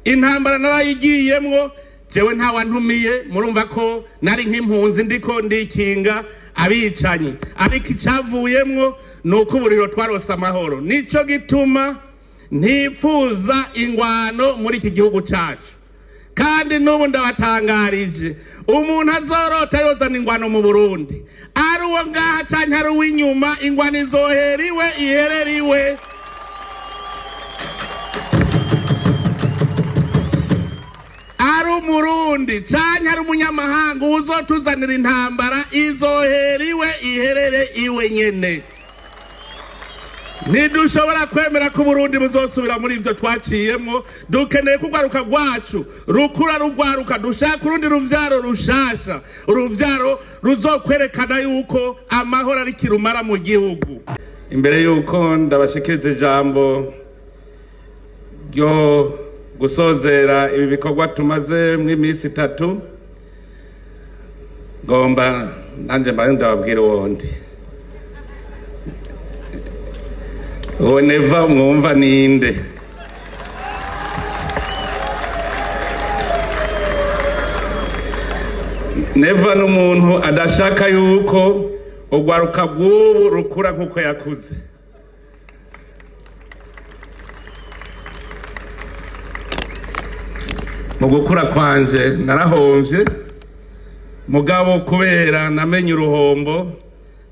Intambara narayigiyemwo jewe ntawantumiye, murumva ko nari nk'impunzi ndiko ndikinga abicanyi, ariko icavuyemwo nuko uburiro twarose amahoro. Nico gituma ntipfuza ingwano muri iki gihugu cacu. Kandi n'ubu ndabatangarije, umuntu azorota yozana ingwano mu Burundi, ari uwo ngaha canke ari uw'inyuma, ingwano izohera iwe iherere iwe. Ari umurundi canke ari umunyamahanga, uzotuzanira intambara izohera iwe iherere iwe nyene. Ntidushobora kwemera ko Burundi buzosubira muri ivyo twaciyemwo. Dukeneye kugwaruka rwacu rukura rugwaruka, dushaka urundi ruvyaro rushasha, uruvyaro ruzokwerekana yuko amahoro ari kirumara mu gihugu. Imbere yuko ndabashikiriza ijambo ryo gusozera ibi bikorwa tumaze mw'iminsi itatu, ngomba nanje mbaye ndababwira uwundi. Uwo Neva mwumva ninde? Neva n'umuntu adashaka yuko urwaruka rw'ubu rukura nk'uko yakuze. Mu gukura kwanje narahomvye, mugabo kubera namenye uruhombo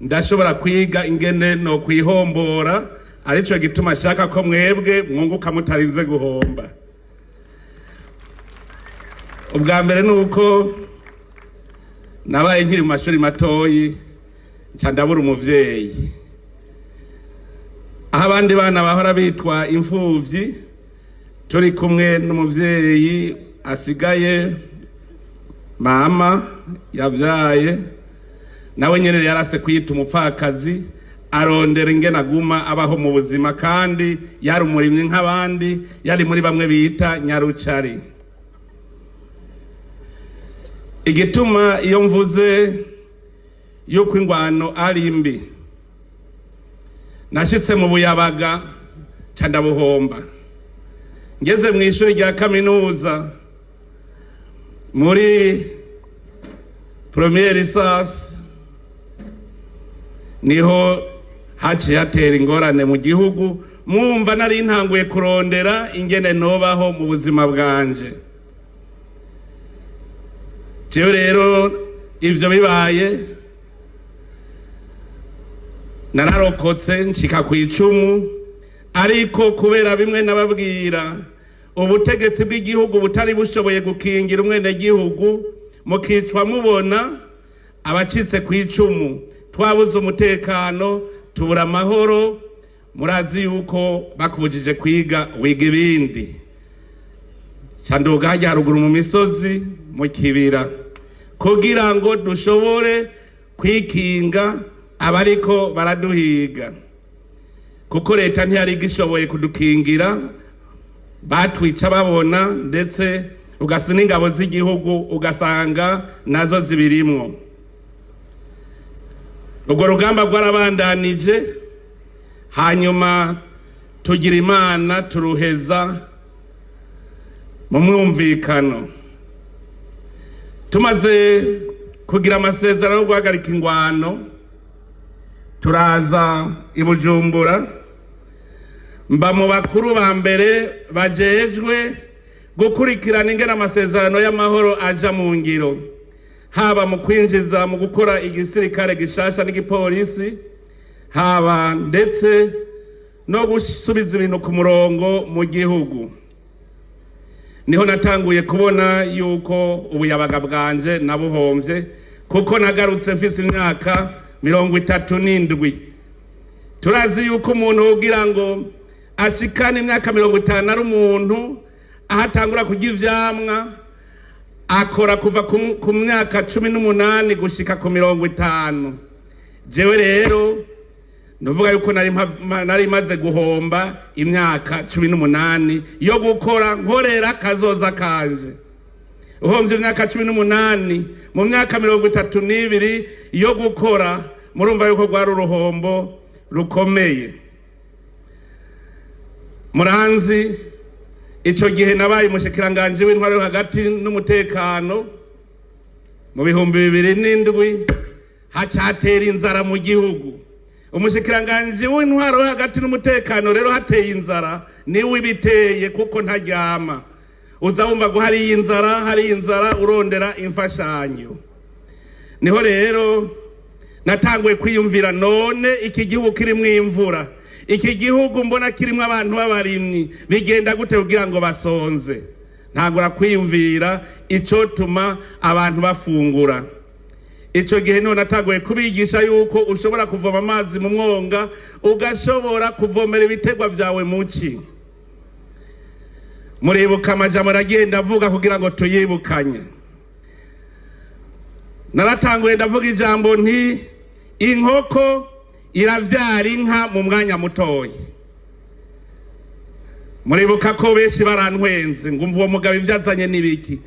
ndashobora kwiga ingene no kwihombora, arico gituma ashaka ko mwebwe mwunguka mutarinze guhomba. Ubwa mbere nuko nabaye nkiri mu mashuri matoyi nca ndabura umuvyeyi. Aho abandi bana bahora bitwa imfuvyi, turi kumwe n'umuvyeyi asigaye mama yavyaye, nawe nyene yarase kwita umupfakazi, arondera ingene aguma abaho mu buzima, kandi yari umurimyi nk'abandi, yari muri bamwe bita nyarucari. Igituma iyo mvuze yuko ingwano ari mbi, nashitse mu Buyabaga nca ndabuhomba. Ngeze mu ishuri rya kaminuza muri première licence, niho haciye hatera ingorane mu gihugu, mwumva nari ntanguye kurondera ingene nobaho mu buzima bwanje. Jewe rero ivyo bibaye nararokotse nshika kw'icumu, ariko kubera bimwe nababwira, ubutegetsi bw'igihugu butari bushoboye gukingira umwenegihugu, mukicwa mubona abacitse kw'icumu, twabuze umutekano, tubura amahoro. Murazi yuko bakubujije kwiga wiga ibindi. Nca hajya haruguru mu misozi mu kibira kugira ngo dushobore kwikinga abariko baraduhiga, kuko leta ntiyari igishoboye kudukingira, batwica babona, ndetse ugasa n'ingabo z'igihugu ugasanga nazo zibirimwo. Urwo rugamba rwarabandanije, hanyuma tugira Imana turuheza mu mwumvikano. Tumaze kugira amasezerano yo guhagarika ingwano, turaza i Bujumbura, mba mu bakuru ba mbere bajejwe gukurikirana ingene amasezerano y'amahoro aja mu ngiro, haba mu kwinjiza mu gukora igisirikare gishasha n'igipolisi, haba ndetse no gusubiza ibintu ku murongo mu gihugu. Niho natanguye kubona yuko ubuyabaga bwanje nabuhomvye, kuko nagarutse mfise imyaka 37. Turazi yuko umuntu ugira ngo ashikane imyaka 50 ari umuntu ahatangura kurya ivyamwa, akora kuva ku myaka 18 gushika ku 50. Jewe rero nuvuga yuko nari maze guhomba imyaka 18 yo gukora nkorera kazoza kanje. Uhomvye imyaka 18 mu myaka 32 yo gukora, murumva yuko rwari uruhombo rukomeye. Muranzi Ico gihe nabaye umushikiranganje w'intwaro yo hagati n'umutekano mu 2007, hacatera inzara mu gihugu. Umushikiranganje w'intwaro yo hagati n'umutekano rero hateye inzara niwe ibiteye, kuko ntaryama. Uza wumva ngo hari inzara, hari inzara, urondera imfashanyo. Niho rero natanguye kwiyumvira, none iki gihugu kirimwo imvura, iki gihugu mbona kirimwo abantu b'abarimyi, bigenda gute kugira ngo basonze? Ntangura kwiyumvira icotuma abantu bafungura. Ico gihe niho natanguye kubigisha yuko ushobora kuvoma amazi mu mwonga, ugashobora kuvomera ibitegwa vyawe muci. Muribuka amajambo aragenda avuga kugira ngo tuyibukanye. Naratanguye ndavuga ijambo nti inkoko iravyara inka mu mwanya mutoyi. Muribuka ko benshi barantwenze ngo umva uwo mugabo ivyazanye n'ibiki.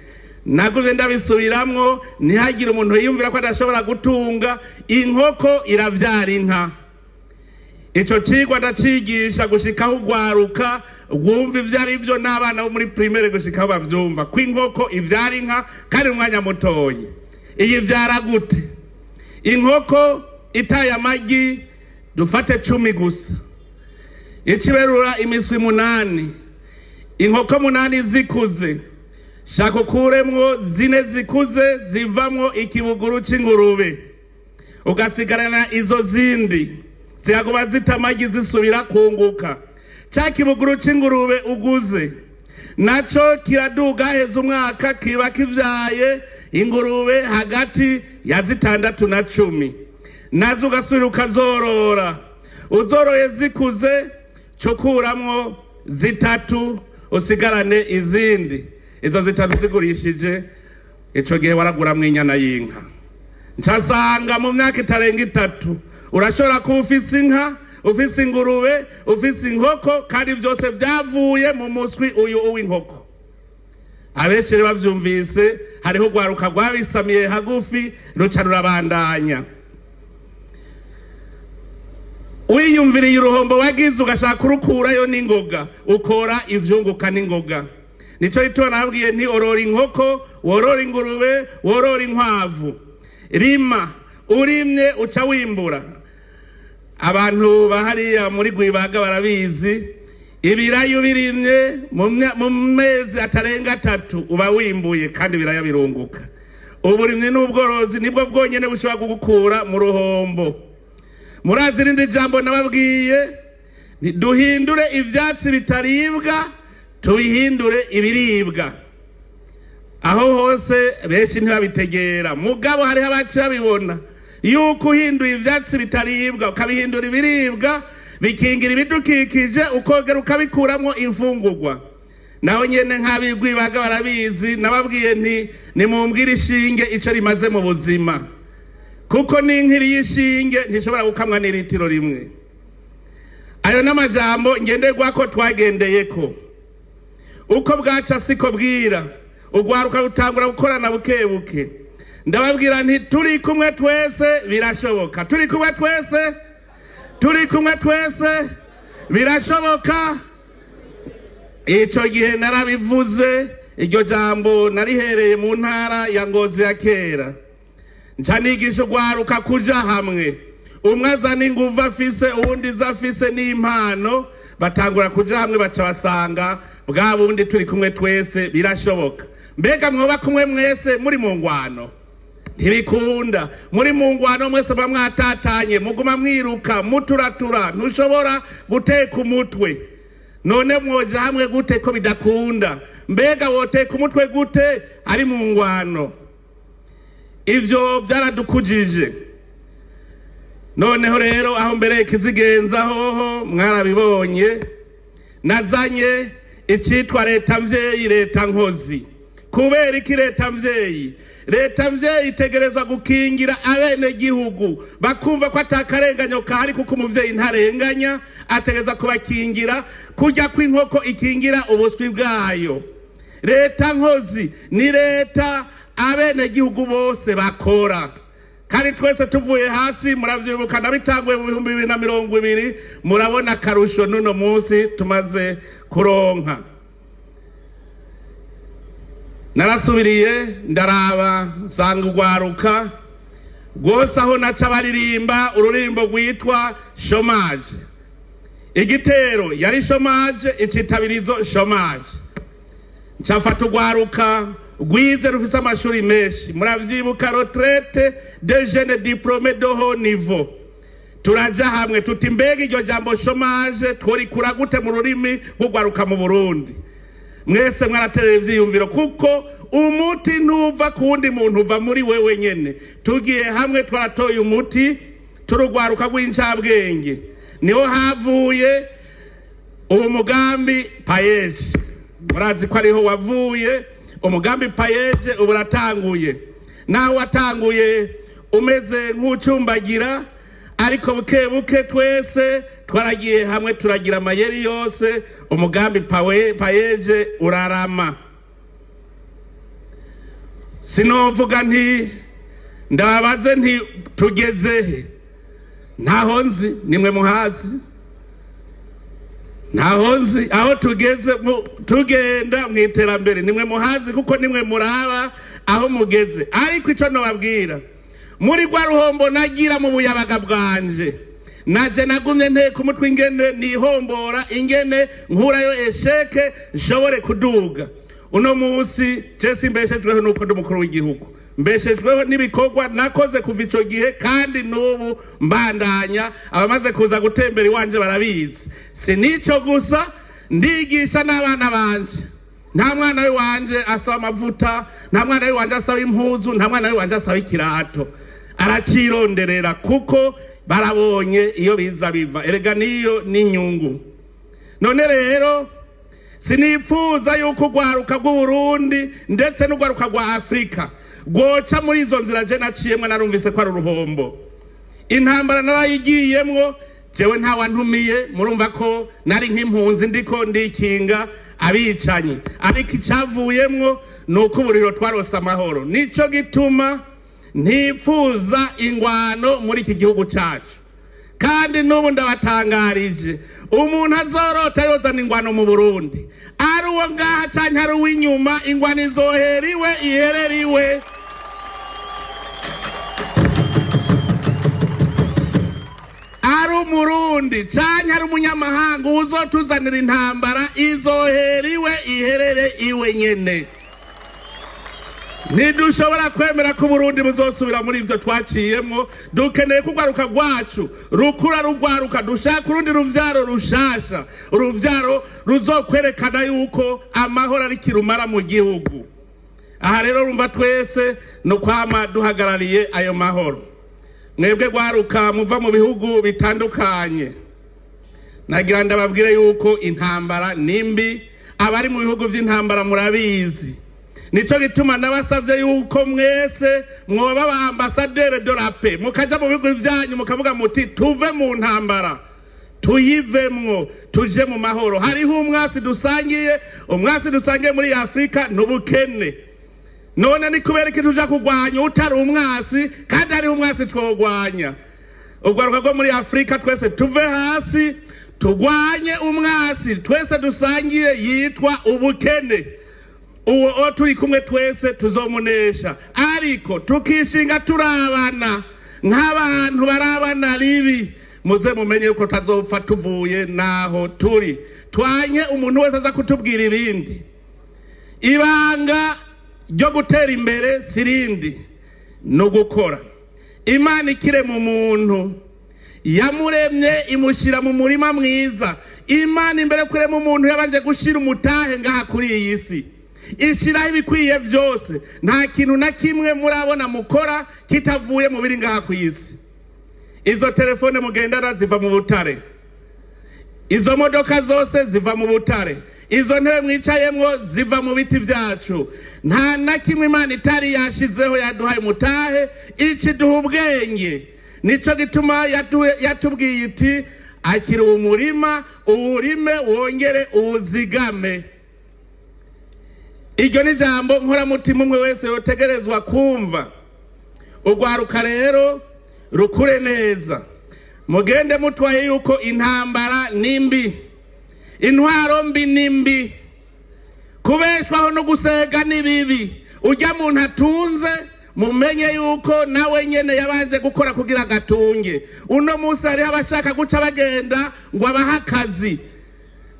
Naguze ndabisubiramwo, ntihagire umuntu yiyumvira ko adashobora gutunga. Inkoko iravyara inka. Ico cigwa ndacigisha gushikaho ugwaruka rwumva ivyo ari vyo, n'abana bo muri primaire gushikaho bavyumva ko inkoko ivyara inka kandi mu mwanya mutoyi. Iyi vyara gute? Inkoko itaye amagi dufate 10 gusa, iciberura imiswi 8. Inkoko 8 zikuze, shaka ukuremwo 4 zikuze zivamwo ikibuguru c'ingurube, ugasigarana izo zindi ziragoba zita amagi zisubira kunguka. Ca kibuguru c'ingurube uguze naco kiraduga, heza umwaka kiba kivyaye ingurube hagati ya 6 na 10, nazo ugasubira ukazorora. Uzoroye zikuze, cukuramwo 3 usigarane izindi. Izo 3 zigurishije, ico gihe waraguramwo inyana y'inka. Ncasanga mu myaka itarenga 3 urashobora kuba ufise inka, ufise ingurube, ufise inkoko, kandi vyose vyavuye mu muswi uyu uw'inkoko. Abenshi rero bavyumvise, hariho urwaruka rwabisamiye hagufi ruca rurabandanya. Wiyumviriye uruhombo wagize ugashaka urukurayo n'ingoga, ukora ivyunguka n'ingoga. Nico gituma nababwiye nti orora inkoko, worora ingurube, worora inkwavu. Rima, urimye uca wimbura. Abantu bahariya muri Gwibaga barabizi, ibirayi ubirimye mu mezi atarenga 3 uba wimbuye, kandi ibiraya birunguka. Uburimyi n'ubworozi nibwo bwonyene bushobora kugukura mu ruhombo. Murazi irindi jambo nababwiye, duhindure ivyatsi bitaribwa tubihindure ibiribwa. Aho hose benshi ntibabitegera, mugabo hariho abaca babibona yuko uhinduye ivyatsi bitaribwa ukabihindura ibiribwa bikingira ibidukikije, ukongera ukabikuramwo imfungurwa. Naho nyene nk'abigwibaga barabizi, nababwiye nti nimumbwire ishinge ico rimaze mu buzima, kuko n'inkiri y'ishinge ntishobora gukamwa n'iritiro rimwe. Ayo n'amajambo ngenderwako twagendeyeko. Uko bwaca siko bwira, ugwaruka rutangura gukorana buke buke. Ndababwira nti turi kumwe twese birashoboka, turi kumwe twese, turi kumwe twese birashoboka. Ico gihe narabivuze, iryo jambo narihereye mu ntara ya Ngozi ya kera. Nca nigisha ugwaruka kuja hamwe, umwe azana inguvu afise, uwundi izo afise n'impano, batangura kuja hamwe, baca basanga bwa bundi turi kumwe twese birashoboka. Mbega mwoba kumwe mwese muri mu ngwano? Ntibikunda. Muri mu ngwano mwese muba mwatatanye, muguma mwiruka muturatura, ntushobora guteka umutwe. None mwoja hamwe gute ko bidakunda? Mbega woteka umutwe gute ari mu ngwano? Ivyo vyaradukujije. Noneho rero aho mbere kizigenza hoho mwarabibonye, nazanye icitwa leta mvyeyi, leta nkozi. Kubera iki leta mvyeyi? Leta mvyeyi itegerezwa gukingira abene gihugu bakumva ko atakarenganyo kahari, kuko umuvyeyi ntarenganya, ategerezwa kubakingira kurya kw'inkoko ikingira ubuswi bwayo. Leta nkozi ni leta abene gihugu bose bakora, kandi twese tuvuye hasi. Muravyibuka nabitanguye mu 2020, murabona akarusho n'uno munsi tumaze kuronka. Narasubiriye ndaraba nsanga urwaruka rwose aho naca baririmba ururirimbo rwitwa chômage. Igitero yari chômage, icitabirizo chômage. Ncafata urwaruka rwize rufise amashuri menshi, muravyibuka retraite de jeunes diplômés de haut niveau. Turaja hamwe tuti mbega iryo jambo chômage tworikura gute mu rurimi rw'urwaruka mu Burundi? Mwese mwaraterera ivyiyumviro, kuko umuti ntuva ku wundi muntu, uva muri wewe nyene. Tugiye hamwe twaratoye umuti, turugwaruka rw'incabwenge. Niho havuye uwo mugambi PAEEJ. Murazi ko ariho wavuye umugambi PAEEJ. Ubu uratanguye, naho watanguye umeze nk'ucumbagira, ariko buke buke twese twaragiye hamwe turagira amayeri yose, umugambi PAEEJ urarama. Sinovuga nti ndababaze nti tugeze he, ntaho nzi, nimwe muhazi, ntaho nzi aho tugeze. Tugenda mu iterambere, nimwe muhazi, kuko nimwe muraba aho mugeze. Ariko ico nobabwira, muri rwa ruhombo nagira mu buyabaga bwanje, naje nagumye nteka umutwe ingene nihombora, ingene nkurayo échec nshobore kuduga. Uno munsi je simbeshejweho nuko ndi umukuru w'igihugu, mbeshejweho n'ibikorwa nakoze kuva ico gihe kandi n'ubu mbandanya. Abamaze kuza gutembera iwanje barabizi. Si nico gusa, ndigisha n'abana banje. Nta mwana w'iwanje asaba amavuta, nta mwana w'iwanje asaba impuzu, nta mwana w'iwanje asaba ikirato, aracironderera, kuko barabonye iyo biza biva. Erega niyo n'inyungu. None rero sinipfuza yuko urwaruka rw'Uburundi ndetse n'urwaruka rwa Afurika rwoca muri izo nzira je naciyemwo. Narumvise ko ari uruhombo. Intambara narayigiyemwo jewe ntawantumiye, murumva ko nari nk'impunzi ndiko ndikinga abicanyi, ariko icavuyemwo ni uko uburiro twarose amahoro. Nico gituma ntipfuza ingwano muri iki gihugu cacu. Kandi n'ubu ndabatangarije, umuntu azorota yozana ingwano mu Burundi, ari uwo ngaha canke ari uw'inyuma, ingwano izohera iwe, iherera iwe. Ari Umurundi canke ari umunyamahanga, uzotuzanira intambara izohera iwe, iherere iwe nyene. Ntidushobora kwemera ko Uburundi buzosubira muri ivyo twaciyemwo. Dukeneye ko urwaruka rwacu rukura rugwaruka, dushaka urundi ruvyaro rushasha, uruvyaro ruzokwerekana yuko amahoro ari kirumara mu gihugu. Aha rero rumva twese no kwama duhagarariye ayo mahoro. Mwebwe rwaruka muva mu bihugu bitandukanye, nagira ndababwire yuko intambara ni mbi. Abari mu bihugu vy'intambara murabizi. Nico gituma nabasavye yuko mwese mwoba ba ambassadeur de la paix, mukaja mu bihugu vyanyu mukavuga muti tuve mu ntambara, tuyivemwo, tuje mu mahoro. Hariho umwasi dusangiye, umwasi dusangiye muri Afurika n'ubukene. None ni kubera iki tuja kurwanya utari umwasi kandi hariho umwasi twogwanya? Urwaruka rwo muri Afurika twese tuve hasi, turwanye umwasi twese dusangiye yitwa ubukene. Uwo o turi kumwe twese tuzomunesha, ariko tukishinga turabana nk'abantu barabana ribi, muze mumenye yuko tazopfa tuvuye naho turi. Twanye umuntu wese aza kutubwira ibindi. Ibanga ryo gutera imbere sirindi, ni ugukora. Imana ikirema umuntu yamuremye imushyira mu murima mwiza. Imana imbere kurema umuntu yabanje gushyira umutahe ngaha kuri iyi si, ishyiraho ibikwiye byose. Nta kintu na kimwe murabona mukora kitavuye mu biri ngaha ku isi. Izo telefone mugendana ziva mu butare, izo modoka zose ziva mu butare, izo ntebe mwicayemwo ziva mu biti byacu. Nta na kimwe Imana itari yashizeho. Yaduhaye umutahe, ikiduha ubwenge. Nico gituma yatubwiye iti akira umurima, uwurime, wongere uwuzigame. Iryo ni jambo nkoramutima umwe wese yotegerezwa kumva. Urwaruka rero rukure neza, mugende mutwaye yuko intambara ni mbi, intwaro mbi ni mbi. Kubeshwaho no gusega ni bibi. Ujya muntu atunze, mumenye yuko nawe nyene yabanje gukora kugira agatunge. Uno munsi hariho abashaka guca bagenda ngo abahe akazi,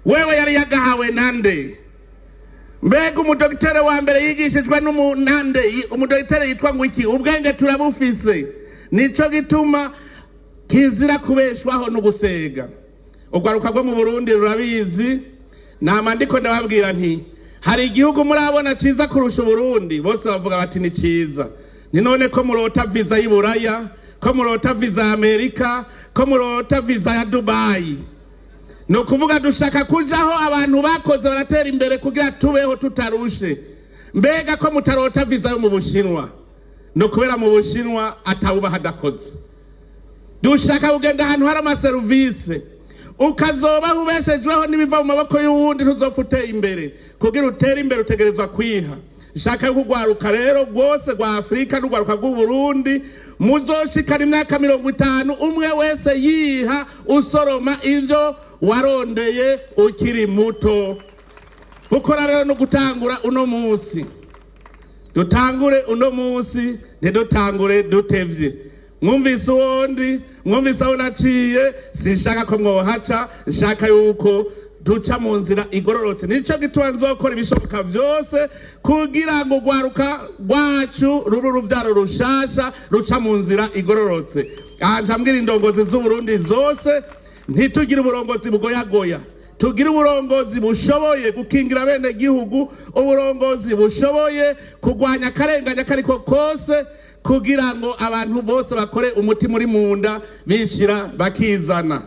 wewe yari yagahawe nande? Mbega umudogitere wa mbere yigishijwe n'umunande? Umudogitere yitwa ngo iki? Ubwenge turabufise. Nico gituma kizira kubeshwaho no gusega. Urwaruka rwo mu Burundi rurabizi. Nama ndiko ndababwira nti hari igihugu murabona ciza kurusha Uburundi? Bose bavuga bati ni ciza. Ni none ko murota viza y'Iburaya, ko murota viza ya Amerika, ko murota viza ya Dubai? Ni ukuvuga dushaka kujaho abantu bakoze baratera imbere kugira tubeho tutarushe. Mbega ko mutarota viza yo mu Bushinwa? Ni ukubera mu Bushinwa atawubaha adakoze. Dushaka kugenda ahantu hari amaserivisi. Ukazobaho ubeshejweho n'ibiva mu maboko y'uwundi, ntuzopfa uteye imbere. Kugira utere imbere utegerezwa kwiha. Shaka yuko urwaruka rero rwose rwa Afurika n'urwaruka rw'Uburundi muzoshikana imyaka 50 umwe wese yiha, usoroma ivyo warondeye ukiri muto. Gukora rero no gutangura uno munsi. Dutangure uno munsi, ntidutangure dutevye. Mwumvise uwondi, mwumvise aho naciye, sinshaka ko mwohaca. Nshaka yuko duca mu nzira igororotse. Nico gituma nzokora ibishoboka vyose kugira ngo urwaruka rwacu rube uruvyaro rushasha ruca mu nzira igororotse. Aha nca mbwira indongozi z'Uburundi zose, ntitugire uburongozi bugoyagoya, tugire uburongozi bushoboye gukingira bene gihugu, uburongozi bushoboye kurwanya akarenganya kariko kose, kugira ngo abantu bose bakore umuti muri munda bishira bakizana.